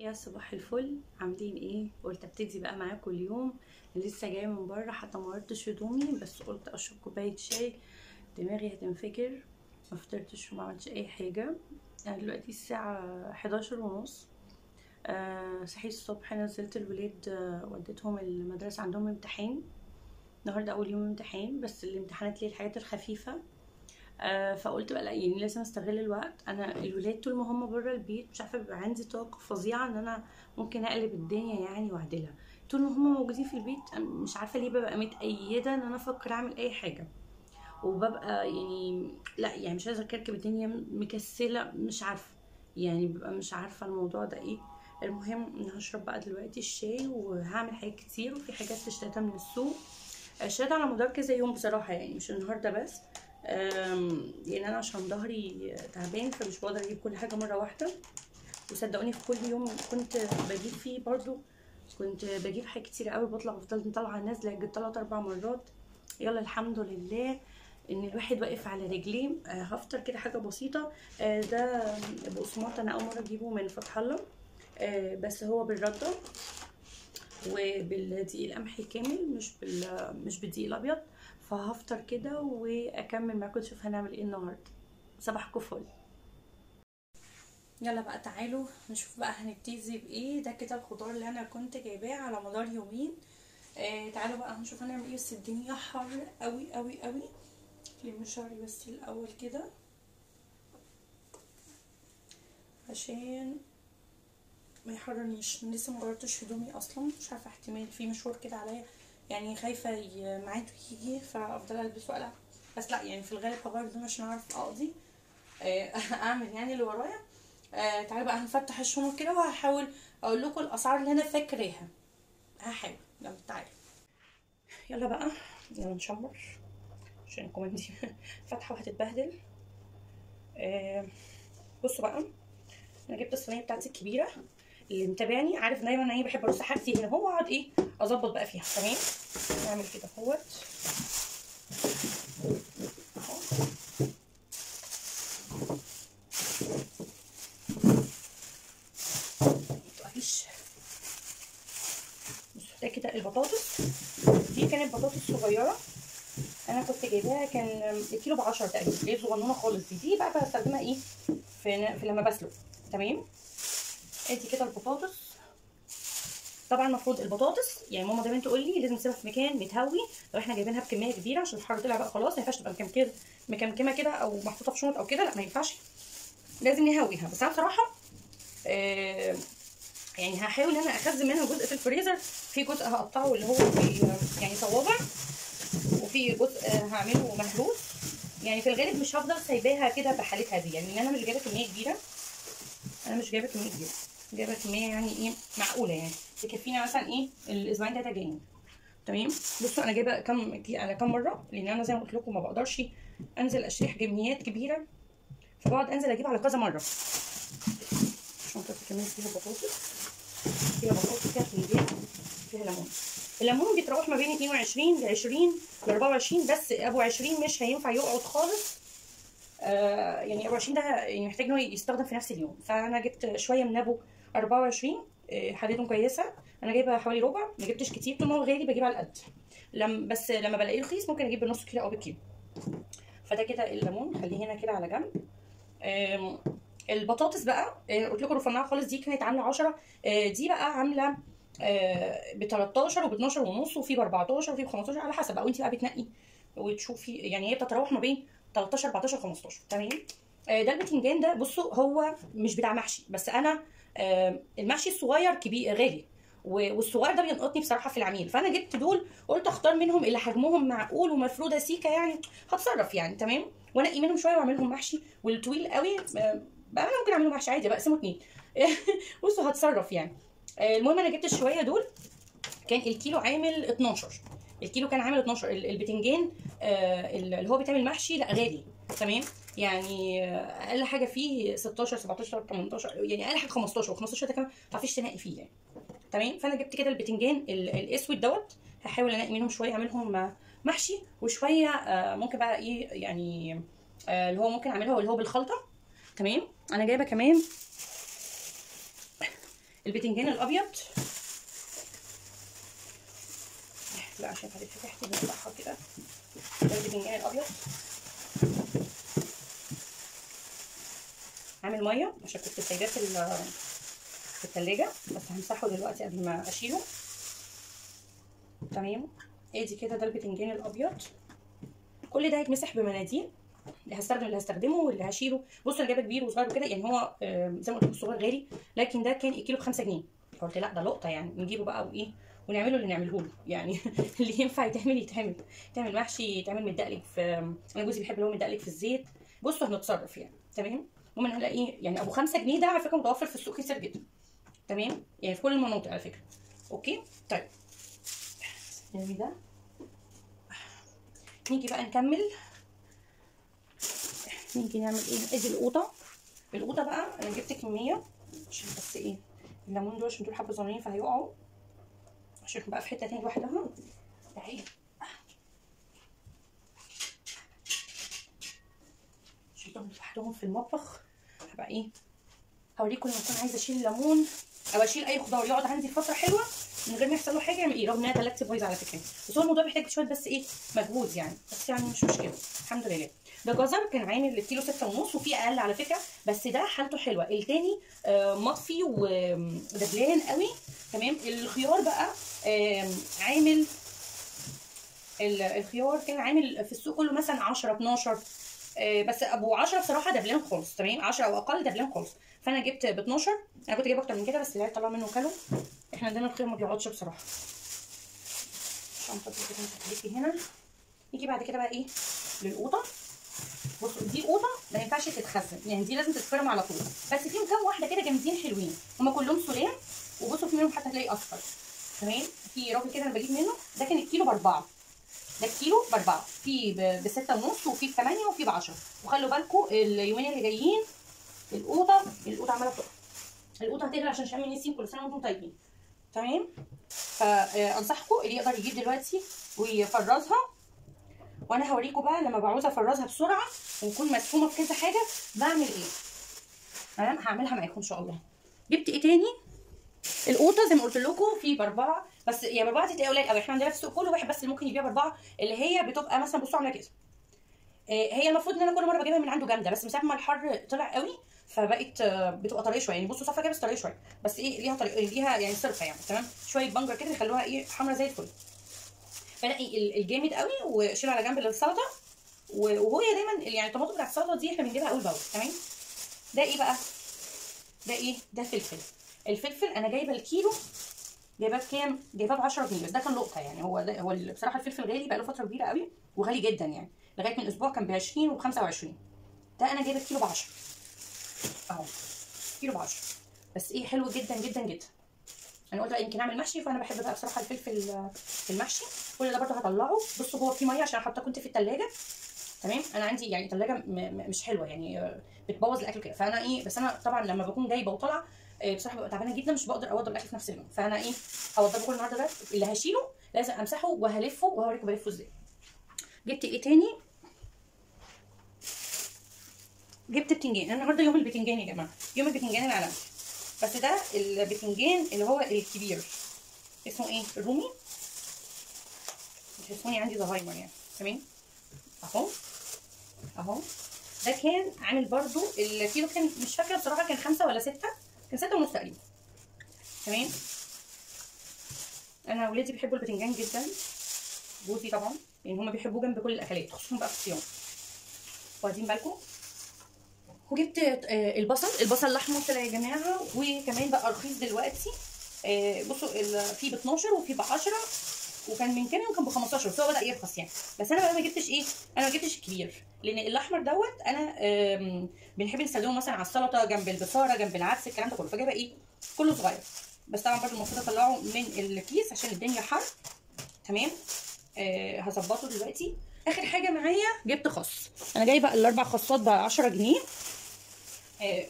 يا صباح الفل، عاملين ايه؟ قلت ابتدي بقى معاكم اليوم. لسه جاية من بره، حتى ما غيرتش هدومي، بس قلت اشرب كوباية شاي، دماغي هتنفجر. ما فطرتش وما عملتش اي حاجة. انا دلوقتي الساعة 11:30. صحيت الصبح، نزلت الولاد، وديتهم المدرسة، عندهم امتحان النهارده، اول يوم امتحان، بس الامتحانات ليه الحاجات الخفيفة. فقلت بقى لا، يعني لازم استغل الوقت. انا الولاد طول ما هم بره البيت مش عارفه بيبقى عندي طاقة فظيعة ان انا ممكن اقلب الدنيا يعني واعدلها. طول ما هم موجودين في البيت مش عارفه ليه ببقى متأيده ان انا افكر اعمل اي حاجة، وببقى يعني لا، يعني مش عايزه اكركب الدنيا، مكسله، مش عارفه يعني، ببقى مش عارفه الموضوع ده ايه. المهم ان هشرب بقى دلوقتي الشاي وهعمل حاجات كتير، وفي حاجات اشتريتها من السوق، اشتريتها على مدار كذا يوم بصراحة، يعني مش النهارده بس، لان انا عشان ظهري تعبان فمش بقدر اجيب كل حاجة مرة واحدة. وصدقوني في كل يوم كنت بجيب فيه برضو كنت بجيب حاجات كتير قوي، بطلع بفضل طالعه نازله، جبت 3 4 مرات. يلا الحمد لله ان الواحد واقف على رجليه. هفطر كده حاجة بسيطة. ده بقسماط انا اول مرة اجيبه من فتح الله، بس هو بالردة وبالدقيق القمحي الكامل، مش بالدقيق الابيض. فهفطر كده واكمل معاكم نشوف هنعمل ايه النهارده. صباحكم فل. يلا بقى تعالوا نشوف بقى هنبتدي بايه. ده كده الخضار اللي انا كنت جايباه على مدار يومين. تعالوا بقى هنشوف هنعمل ايه. بس الدنيا حر قوي قوي قوي. لم شعري بس الاول كده عشان ما يحررنيش. لسه ما غيرتش هدومي اصلا، مش عارفه احتمال في مشوار كده عليا، يعني خايفة ميعاده يجي فافضل البس وقلع، بس لا يعني في الغالب هغير هدومي عشان اعرف اقضي اعمل يعني اللي ورايا. تعالوا بقى هنفتح الشنط كده وهحاول اقول لكم الاسعار اللي انا فاكراها، هحاول. يلا تعالوا، يلا بقى يلا نشمر عشان الكومنت دي فاتحة وهتتبهدل. بصوا بقى، انا جبت الصينية بتاعتي الكبيرة، اللي متابعني عارف دايما انا ايه بحب ارص حاجتي هنا، هو اقعد ايه اظبط بقى فيها. تمام، نعمل كده اهوت اهو. متقعيش. بصوا ده كده البطاطس، دي كانت بطاطس صغيرة انا كنت جايباها، كان الكيلو ب10 تقريبا، دي صغنونه خالص. دي بقى بستخدمها ايه في لما بسلق. تمام، ادي كده البطاطس. طبعا المفروض البطاطس يعني ماما دايما تقول لي لازم نسيبها في مكان متهوي، لو احنا جايبينها بكمية كبيرة عشان الحر طلع بقى خلاص، ما ينفعش تبقى مكمكمه كده او محطوطة في شنط او كده، لا ما ينفعش، لازم نهويها. بس انا بصراحة يعني هحاول ان انا اخزن منها جزء في الفريزر، في جزء هقطعه اللي هو في يعني صوابع، وفي جزء هعمله مهروس. يعني في الغالب مش هفضل سايباها كده بحالتها دي، يعني انا مش جايبه كمية كبيرة، انا مش جايبه كمية كبيرة، جايبه كمية يعني ايه معقولة، يعني تكفينا مثلا ايه الاسبوعين 3 جايين. تمام، بصوا انا جايبه كم على كم مرة، لان انا زي ما قلت لكم ما بقدرش انزل اشتري كميات كبيرة، فبقعد انزل اجيب على كذا مرة. الشنطة كمان فيها بطاطس، فيها بطاطس، فيها باذنجان، فيها ليمون. الليمون بيتراوح ما بين 22 ل 20 ل 24، بس ابو 20 مش هينفع يقعد خالص. يعني ابو 20 ده يعني محتاج ان هو يستخدم في نفس اليوم، فانا جبت شوية من ابو 24، حالتهم كويسة. انا جايبه حوالي ربع، ما جبتش كتير، طول ما هو غالي بجيب على القد، بس لما بلاقيه رخيص ممكن اجيب بنص كيلو او بكيلو. فده كده الليمون خليه هنا كده على جنب. البطاطس بقى قلت لكم رفعناها خالص، دي كانت عامله 10، دي بقى عامله ب 13 وب 12 ونص، وفي ب 14 وفي ب 15 على حسب بقى، وانت بقى بتنقي وتشوفي، يعني هي بتتراوح ما بين 13 14 15. تمام، ده البتنجان ده بصوا هو مش بتاع محشي، بس انا المحشي الصغير كبير غالي، والصغير ده بينقطني بصراحة في العميل، فانا جبت دول قلت اختار منهم اللي حجمهم معقول ومفروده سيكه، يعني هتصرف يعني. تمام، وانقي منهم شوية واعملهم محشي، والطويل قوي بقى انا ممكن اعمله محشي عادي، بقسمة 2. بصوا هتصرف يعني. المهم انا جبت الشويه دول، كان الكيلو عامل 12، الكيلو كان عامل 12. البتنجان اللي هو بيتعمل محشي لا غالي، تمام، يعني اقل حاجة فيه 16 17 18، يعني اقل حاجة 15، و15 ده كمان ما تعرفيش تنقي فيه يعني. تمام، فانا جبت كده البتنجان الاسود دوت، هحاول انقي منهم شوية اعملهم محشي، وشوية ممكن بقى ايه يعني اللي هو ممكن اعملها اللي هو بالخلطه. تمام، انا جايبه كمان البتنجان الابيض، لا عشان هتتفتح كده نقطعها كده. ده البتنجان الابيض عامل مية عشان كنت سايباه في التلاجة، بس همسحه دلوقتي قبل ما اشيله. تمام، ادي كده ده البتنجان الابيض. كل ده هيتمسح بمناديل، اللي هستخدم اللي هستخدمه واللي هشيله. بصوا انا جايبه كبير وصغير وكده، يعني هو زي ما قلت لكم الصغير غالي، لكن ده كان الكيلو ب 5 جنيه، فقلت لا ده لقطة يعني، نجيبه بقى وايه ونعمله اللي نعمله له يعني. اللي ينفع يتعمل يتعمل، تعمل محشي، يتعمل مدقلق في، انا جوزي بيحب اللي هو مدقلق في الزيت. بصوا هنتصرف يعني. تمام، المهم هنلاقي يعني ابو 5 جنيه ده على فكرة متوفر في السوق كتير جدا. تمام، يعني في كل المناطق على فكرة. okay طيب، نرمي ده. نيجي بقى نكمل، نيجي نعمل ايه؟ ادي القوطه. القوطه بقى انا جبت كمية عشان بس ايه الليمون دول، عشان دول حبه صغيرين فهيقعوا، عشان بقى في حتة تاني لوحدها. اهي شيلتهم لوحدهم في المطبخ. هبقى ايه هوريكم لما اكون عايزه اشيل الليمون او اشيل اي خضار يقعد عندي فترة حلوة من غير ما يحصل له حاجة يعمل ايه، رغم ان انا تلاجتي بايظة على فكرة، بس هو الموضوع محتاج شوية بس ايه مجهود يعني، بس يعني مش مشكلة الحمد لله. ده جزر كان عامل الكيلو 6.5 وفي اقل على فكرة، بس ده حالته حلوة. التاني مطفي ودبلان قوي. تمام، الخيار بقى عامل الخيار كان عامل في السوق كله مثلا 10 12، بس ابو 10 بصراحة دبلان خالص. تمام، 10 او اقل دبلان خالص، فانا جبت ب 12. انا كنت جايبه اكتر من كده بس العيال طلعوا منه وكلوا. احنا عندنا الخيار ما بيقعدش بصراحة. الشنطة دي كده هنا. نيجي بعد كده بقى ايه للقوطه. بصوا دي قوطه ما ينفعش تتخزن، يعني دي لازم تتفرم على طول، بس فيهم كام واحدة كده جامدين حلوين، هما كلهم سلام. وبصوا في منهم حتى هتلاقي اصفر. تمام، في راجل كده انا بجيب منه، ده كان الكيلو ب4، ده الكيلو ب4، في ب6.5 وفي ب8 وفي ب10. وخلوا بالكم اليومين اللي جايين القوطه، القوطه عماله بتقع، القوطه هتغلى عشان شم النسيم. كل سنة وانتم طيبين. تمام، فانصحكم اللي يقدر يجيب دلوقتي ويفرزها، وانا هوريكم بقى لما بعوز افرزها بسرعة ونكون مسفومة في كذا حاجة بعمل ايه. تمام، هعملها معاكم ان شاء الله. جبت ايه تاني؟ القوطه زي ما قلت لكم في ب4، بس يعني ب4 دي تلاقيها قليل قوي، احنا عندنا في السوق كله واحد بس اللي ممكن يبيع ب4، اللي هي بتبقى مثلا بصوا عامله كده. هي المفروض ان انا كل مرة بجيبها من عنده جامدة، بس من ساعة ما الحر طلع قوي فبقت بتبقى طرية شوية، يعني بصوا صفرا كده بس طرية شوية، بس ايه ليها طريقه، ليها يعني صرفه يعني. تمام، شوية بنجر كده يخلوها ايه حمرا زي الفل. فنقي الجامد قوي وشيله على جنب للسلطة، وهو دايما يعني الطماطم بتاعت السلطة دي احنا بنجيبها اول باول. تمام، ده ايه بقى؟ ده ايه؟ ده فلفل. الفلفل انا جايبه الكيلو، جايباه بكام؟ جايباه ب 10 جنيه، بس ده كان لقطة يعني. هو ده هو بصراحة الفلفل غالي بقى له فترة كبيرة قوي وغالي جدا يعني، لغاية من اسبوع كان ب 20 وب 25. ده انا جايبه الكيلو ب 10 اهو، كيلو ب 10، بس ايه حلو جدا جدا جدا. انا قلت بقى يمكن اعمل محشي، فانا بحب بقى بصراحة الفلفل في المحشي. كل ده برده هطلعه. بصوا هو فيه مية عشان حاطاه كنت في الثلاجة. تمام، انا عندي يعني ثلاجه مش حلوة يعني، بتبوظ الاكل كده، فانا ايه بس انا طبعا لما بكون جايبه وطالعه بصراحة ببقى تعبانة جدا، مش بقدر اوضب الاكل في نفس اليوم، فانا ايه هوضبه كل النهارده. ده اللي هشيله لازم امسحه وهلفه وهوريكم بلفه ازاي. جبت ايه تاني؟ جبت بتنجان. انا النهارده يوم البتنجان يا جماعة، يوم البتنجان العالمي، بس ده البتنجان اللي هو الكبير اسمه ايه؟ الرومي. تحسوني عندي زهايمر يعني. تمام، اهو اهو. ده كان عامل برضو الكيلو كان مش فاكره بصراحة كان 5 ولا 6، كان 6.5 تقريبا. تمام، انا ولادي بيحبوا البتنجان جدا، جوزي طبعا يعني هما بيحبوه جنب كل الاكلات خصوصا بقى في الصيام. واخدين بالكم. وجبت البصل، البصل الاحمر طلع يا جماعة، وكمان بقى رخيص دلوقتي. بصوا في ب 12 وفي ب 10، وكان من كام يوم كان ب 15، بس هو بدا يرخص يعني. بس انا بقى ما جبتش ايه، انا ما جبتش الكبير، لان الاحمر دوت انا بنحب نستخدمه مثلا على السلطة جنب البصاره جنب العدس الكلام ده كله، فجايبه ايه كله صغير. بس طبعا برده المفروض اطلعه من الكيس عشان الدنيا حر. تمام، هظبطه دلوقتي. اخر حاجة معايا جبت خس. انا جايبه الاربع خصات ب 10 جنيه،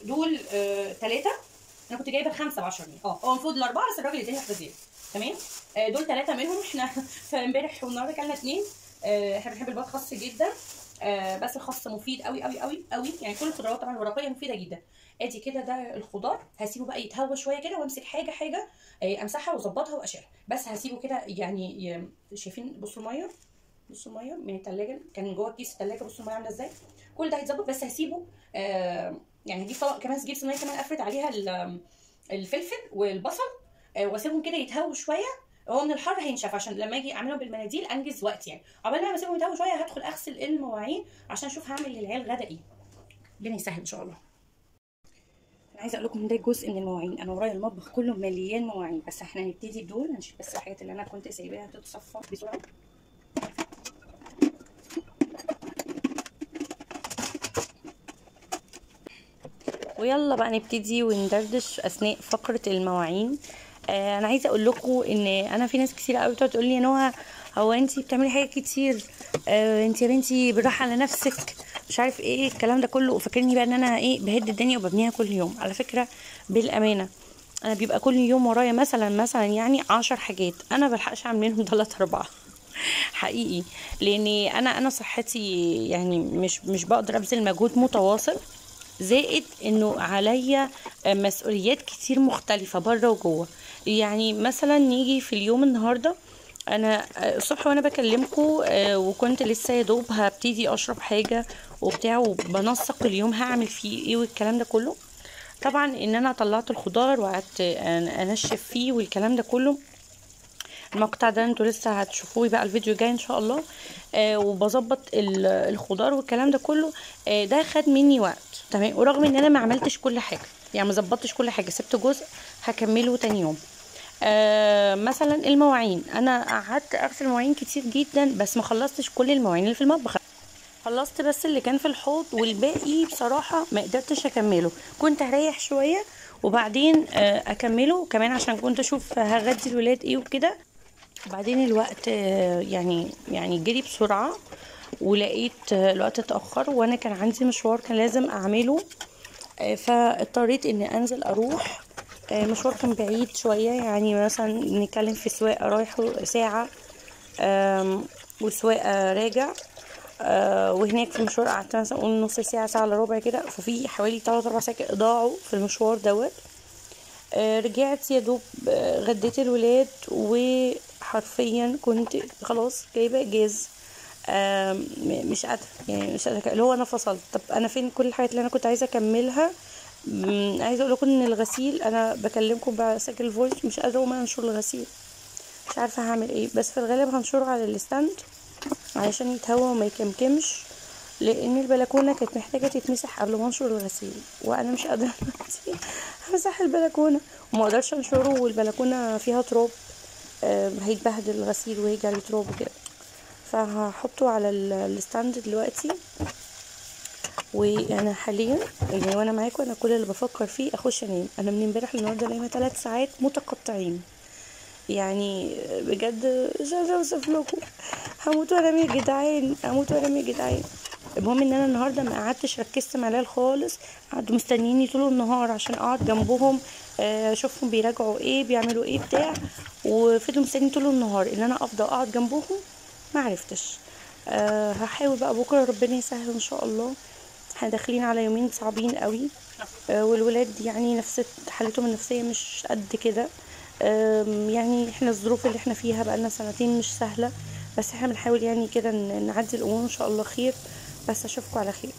دول 3. انا كنت جايبه 5 ب 10 جنيه، هو المفروض الاربعة بس الراجل اداني واحدة زيادة. تمام، دول 3 منهم. احنا فامبارح والنهارده كلنا 2. احنا بنحب البط خس جدا، بس الخس مفيد قوي قوي قوي قوي يعني. كل الخضروات طبعا الورقية مفيدة جدا. ادي كده ده الخضار، هسيبه بقى يتهوى شوية كده، وامسك حاجة حاجة امسحها واظبطها واشيلها. بس هسيبه كده يعني، شايفين؟ بصوا المية، بصوا المية من التلاجة، كان جوه كيس التلاجة، بصوا المية عامله ازاي. كل ده هيتظبط، بس هسيبه يعني هجيب طبق كمان، هجيب صينية كمان افرد عليها الفلفل والبصل، واسيبهم كده يتهووا شوية. هو من الحر هينشف، عشان لما اجي اعملهم بالمناديل انجز وقت يعني. عقبال ما اسيبهم يتهووا شوية هدخل اغسل المواعين عشان اشوف هعمل للعيال غدا ايه. ربنا يسهل ان شاء الله. انا عايزه اقول لكم ده جزء من المواعين، انا ورايا المطبخ كله مليان مواعين، بس احنا هنبتدي بدول. هنشيل بس الحاجات اللي انا كنت سايباها تتصفى بسرعة. ويلا بقى نبتدي وندردش اثناء فقره المواعين. انا عايزه اقول لكم ان انا في ناس كتير قوي بتقعد تقول لي يا نهى هو انت بتعملي حاجات كتير، انت يا بنتي بالراحة على نفسك، مش عارف ايه الكلام ده كله، وفاكرني بقى ان انا ايه بهد الدنيا وببنيها كل يوم. على فكرة بالامانة انا بيبقى كل يوم ورايا مثلا يعني 10 حاجات، انا بلحقش اعمل منهم 3 4 حقيقي، لان انا صحتي يعني مش بقدر ابذل مجهود متواصل، زائد انه عليا مسؤوليات كتير مختلفة بره وجوه. يعني مثلا نيجي في اليوم النهارده، انا الصبح وانا بكلمكم وكنت لسه يا دوب هبتدي اشرب حاجة وبتاع، وبنسق اليوم هعمل فيه ايه والكلام ده كله. طبعا ان انا طلعت الخضار وقعدت انشف فيه والكلام ده كله، المقطع ده انتوا لسه هتشوفوه بقى الفيديو جاي ان شاء الله. وبظبط الخضار والكلام ده كله، ده خد مني وقت، تمام. ورغم ان انا ما عملتش كل حاجة، يعني ما ظبطتش كل حاجة، سبت جزء هكمله تاني يوم. مثلا المواعين، انا قعدت اغسل مواعين كتير جدا، بس ما خلصتش كل المواعين اللي في المطبخ، خلصت بس اللي كان في الحوض، والباقي بصراحة ما قدرتش اكمله. كنت هريح شوية وبعدين اكمله كمان، عشان كنت اشوف هغدي الولاد ايه وكده. بعدين الوقت يعني جري بسرعة، ولقيت الوقت اتاخر، وانا كان عندي مشوار كان لازم اعمله، فاضطريت ان انزل اروح. مشوار كان بعيد شوية، يعني مثلا نتكلم في سواقة رايح ساعة وسواقه راجع، وهناك في المشوار قعدت مثلا اقول نص ساعة، ساعة الا ربع كده، ففي حوالي 3 4 ساعات ضاعوا في المشوار دوت. رجعت يا دوب غديت الولاد، وحرفيا كنت خلاص جايبه جاز، مش قادرة، يعني مش قادرة، اللي هو انا فصلت. طب انا فين كل الحاجات اللي انا كنت عايزه اكملها؟ عايزه اقول لكم ان الغسيل، انا بكلمكم بسجل voice، مش قادرة اقوم انشر الغسيل، مش عارفه هعمل ايه، بس في الغالب هنشره على ال stand علشان يتهوى وما يكمكمش، لان البلكونه كانت محتاجه تتمسح قبل ما انشر الغسيل، وانا مش قادرة امسح البلكونه وما اقدرش انشره، والبلكونه فيها تراب، هيتبهدل الغسيل وهيجي عليه تراب وكده. فهحطه على ال stand دلوقتي. وانا حاليا يعني وانا معاكم انا كل اللي بفكر فيه اخش انام. انا من امبارح للنهاردة نايمة 3 ساعات متقطعين، يعني بجد مش عارفه اوصف لكم، هموت وانام يا جدعان، هموت وانام يا جدعان. المهم ان انا النهارده ما قعدتش ركزت مع العيال خالص، قعدوا مستنييني طول النهار عشان اقعد جنبهم، اشوفهم بيراجعوا ايه بيعملوا ايه بتاع، وفضلوا مستنيين طول النهار ان انا افضل اقعد جنبهم، ما عرفتش. هحاول بقى بكره، ربنا يسهل ان شاء الله. احنا داخلين على يومين صعبين قوي، والولاد يعني نفس حالتهم النفسية مش قد كده، يعني احنا الظروف اللي احنا فيها بقالنا سنتين مش سهلة، بس احنا بنحاول يعني كده نعدي الامور ان شاء الله خير. بس اشوفكم على خير.